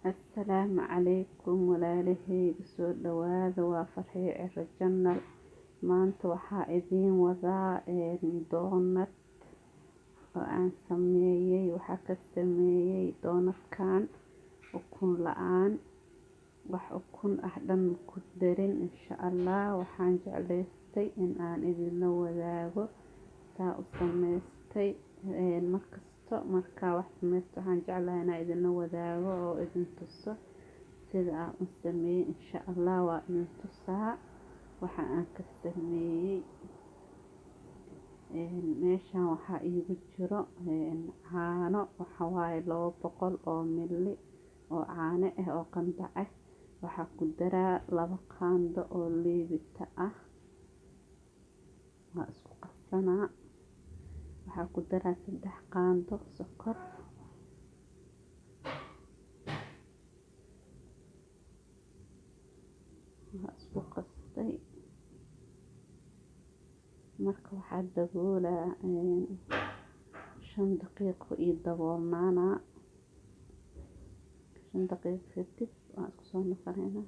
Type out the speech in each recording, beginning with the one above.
Assalaamu calaykum walaalaheyga, soo dhawaada. Waa Farxiyo Ciro Channel. Maanta waxaa idiin wadaa doonad oo aan sameeyey. Waxaa ka sameeyey doonadkan ukun la-aan, wax ukun ah dhan ku darin. Insha Allah waxaan jeclaystay in aan idinla wadaago saa u sameystay. Markasto markaa wax sameysto waxaan jeclahay inaan idinla wadaago oo idin tuso sida aan u sameeyey. Insha Allah waa idin tusaa waxa aan ka sameeyey. Meeshan waxaa iigu jiro caano, waxa waaye 200 oo mili oo caano ah oo qandac ah. Waxaa ku daraa 2 qaando oo liibita ah, waa isku qasanaa. Waxaa ku daraa 3 qaando sokor. Waa isku qastay. Marka waxaa daboolaa 5 daqiiqo iyo daboolnaana. 5 daqiiqo kadib waan isku soo noqonaynaa.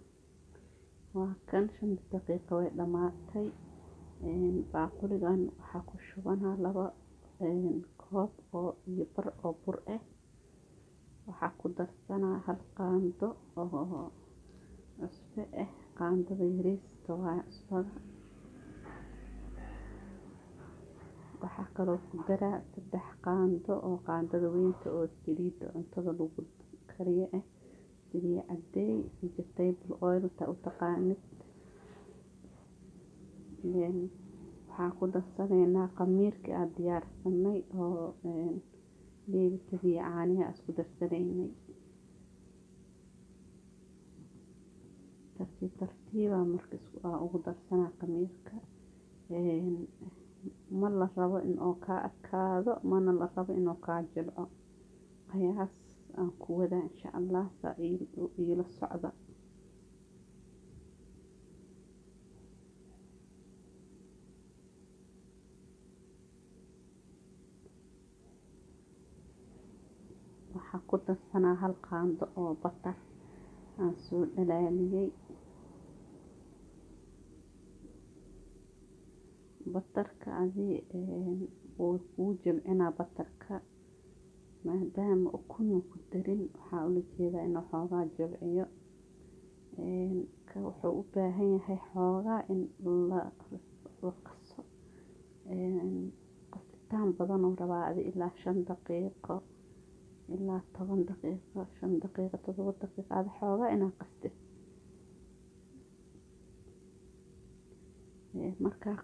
Waa kan, 5 daqiiqo way dhamaatay. Baaquligan waxaa ku shubanaa 2 koob oo iyo bar oo bur ah. Waxaa ku darsanaa 1 qaando oo cusbo ah, qaandada yariista waa cusbada. Waxaa kaloo ku daraa 3 qaando oo qaandada weynta oo saliidda cuntada lagu kariyo ah, saliid cadeey, vegetable oil ta u taqaanid. Waxaan ku darsanaynaa khamiirkii aan diyaarsanay oo liibitadii caanihi aan isku darsanaynay. Tartiib tartiiba marka isku ugu darsanaa khamiirka. Ma la rabo in uu kaa adkaado, mana la rabo inuu kaa jilco. Qiyaas aan ku wadaa insha Allah, saa iila socda. Waxaa ku darsanaa 1 qaando oo batar aan soo dhalaaliyey. Batarka adii wuu kuu jilcinaa batarka, maadaama ukun ku darin. Waxaa ula jeedaa inuu xoogaa jilciyo. Wuxuu u baahan yahay xoogaa in la qaso. Qasitaan badan uu rabaa adi ilaa 5 daqiiqo ilaa 10 daqiiqo, 5 daqiiqo, 7 daqiiqo, adi xoogaa inaad qastid. Markaa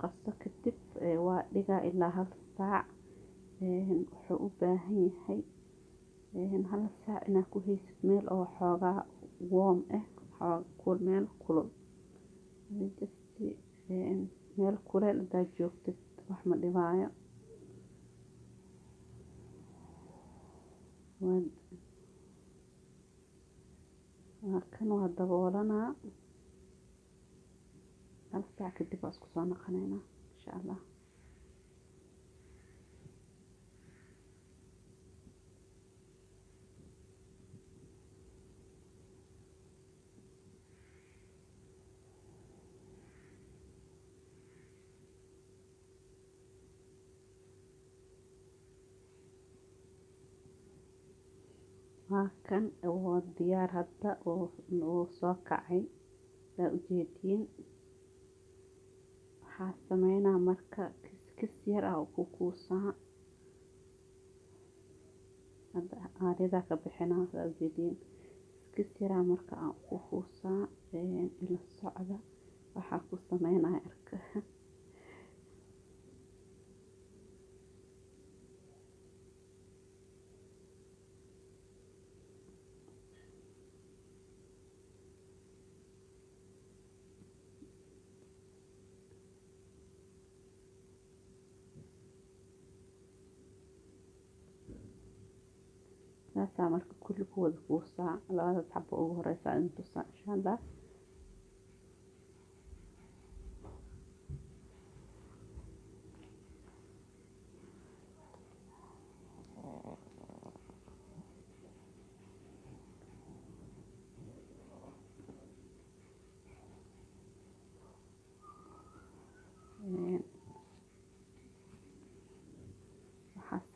qaso kadib waa dhigaa ilaa 1 saac. Wuxuu u baahan yahay 1 saac inaad ku haysid meel oo xoogaa warm ah, meel kulul. Just meel kuleel hadaad joogtid wax ma dhibaayo. Waa kan, waa daboolanaa. 1 saac kadib waa isku soo noqonaynaa insha Allah. Waa kan, waa diyaar hadda, oo soo kacay saa ujeediin. Waxaa sameynaa marka kis yar ah oo ku kuusaa. Hadda aaridaa ka bixinaa saa ujeediin. Kis yar ah marka aan ku kuusaa. Ila socda waxaa ku sameynaya arka. Saasaa marka kulli ku wada kuusaa labadaas xabo ugu horeysa in tusaa insha Allah.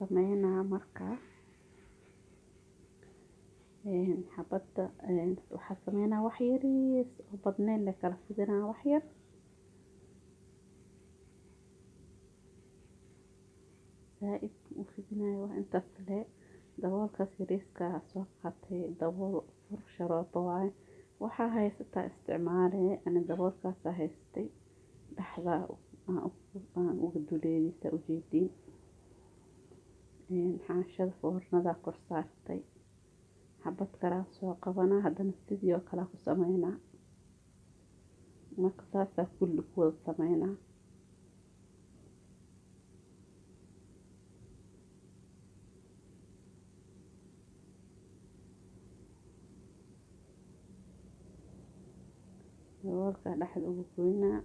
sameynaa marka xabadda waxaa sameynaa wax yariis oo badnayn la kala fidinaa wax yar. Zaaid u fidinayo wax intaas le. Daboolkaas yariiska soo qaatay, dabool fur sharoobo waaye. Waxaa haysataa isticmaale, ani daboolkaasa haystay, dhexda aan uga duleelisa ujeediin. Xaanshada foornada kor saartay. Xabad kalaa soo qabanaa, haddana sidii oo kale ku sameynaa. Marka saasaa kulli ku wada sameynaa. Daboolka dhexda uga goynaa,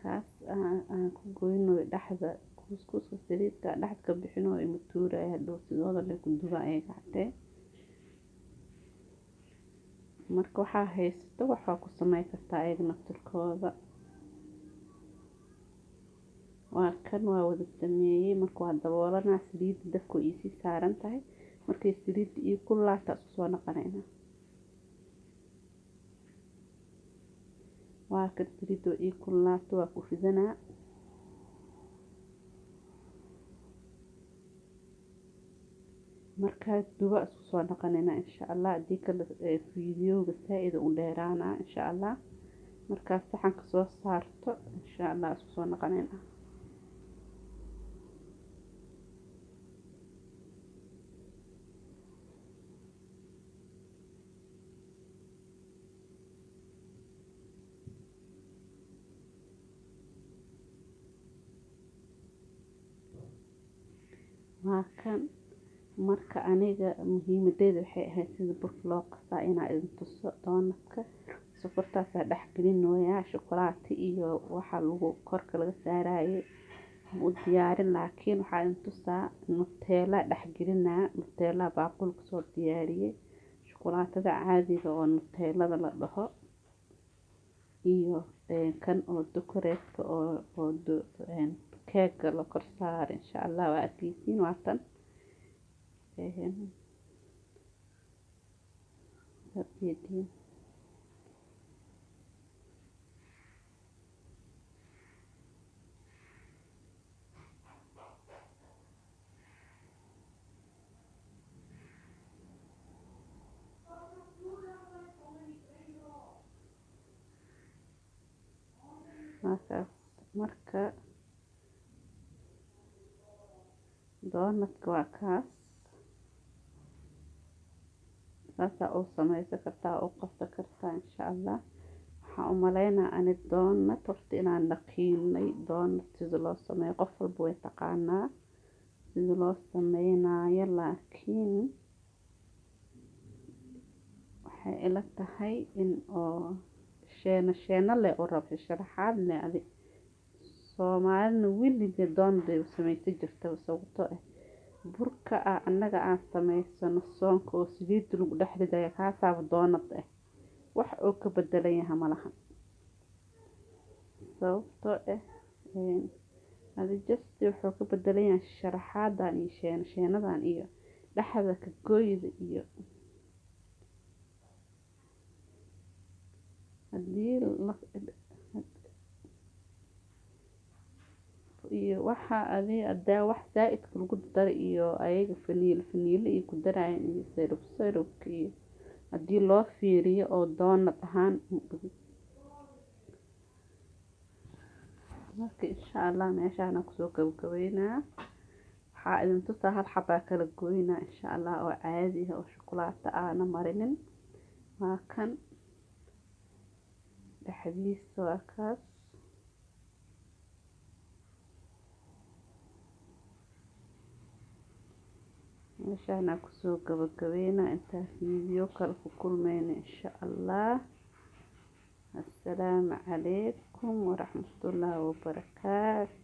kaas aan ku goynayo dhexda kuuskuuska saliidka dhexda ka bixinayo ima tuuraya hadhow, sidooda le ku duba ayaga hatee. Marka waxaa haysato waxaa ku samey kartaa ayaga naftirkooda. Waa kan, waa wada sameeyey. Marka waa daboolanaa, saliidda dabka way iisii saaran tahay. Markay saliidda ii kululaato isku soo noqonaynaa. Waa kan, saliidda waa ii kululaato, waa ku ridanaa. Markaa duba isku soo noqonaynaa insha Allah. Haddii kale fiidiyowga saa-id u dheeraanaa insha Allah. Markaa saxanka soo saarto insha Allah isku soo noqonaynaa. Waa kan. Marka aniga muhiimadeeda waxay ahayd sida burka loo qasaa inaa idin tuso. Doonadka sokortaasaa dhex gelinooyaa, shukulaato iyo waxa lagu korka laga saarayay u diyaarin, laakiin waxaa idin tusaa Nutella dhex gelinaa. Nutella baaqul kusoo diyaariyey, shukulaatada caadiga oo Nutellada la dhaho iyo kan oo decoratka oo keega la kor saaro insha Allah waa arkeysiin. Waa tan ujeediin. Markaas marka doonadka waa kaas, saasaa u sameysan kartaa, u qasan kartaa insha Allah. Waxaan u maleynaa ani doonad horta inaan naqiinay. Doonad sida loo sameeyo qof walba way taqaanaa sida loo sameynaayo, laakiin waxay ila tahay in oo sheeno sheeno leh u rabo sharaxaad leh. Adi Soomaalina weligeed doonad bay u sameysan jirta, sababtoo ah burka ah annaga aan sameysano soonka oo saliidda lagu dhex ridaya kaasaaba doonad ah, wax oo ka bedelan yahay malaha. Sababtoo ah adi just wuxuu ka bedelan yahay sharaxaadan iyo sheeno sheenadan iyo dhexda ka gooyda iyo hadii iyo waxa adi hadaa wax zaa-idka lagu daray iyo ayaga faniilo faniilo iyo ku darayaan iyo syrup syrupka iyo haddii loo fiiriyo oo doonad ahaan. Marka insha Allah meeshaana kusoo gabagabeynaa. Waxaa idin tusaa hal xabaa kala goynaa insha Allah oo caadi ah oo shukulaato aana marinin. Waa kan dhexdiisa, waa kaas. Meeshaana kusoo gabagabeynaa intaa fiidiyo kale ku kulmeyna insha Allah. Assalaamu calaykum waraxmatullaahi wabarakaatu.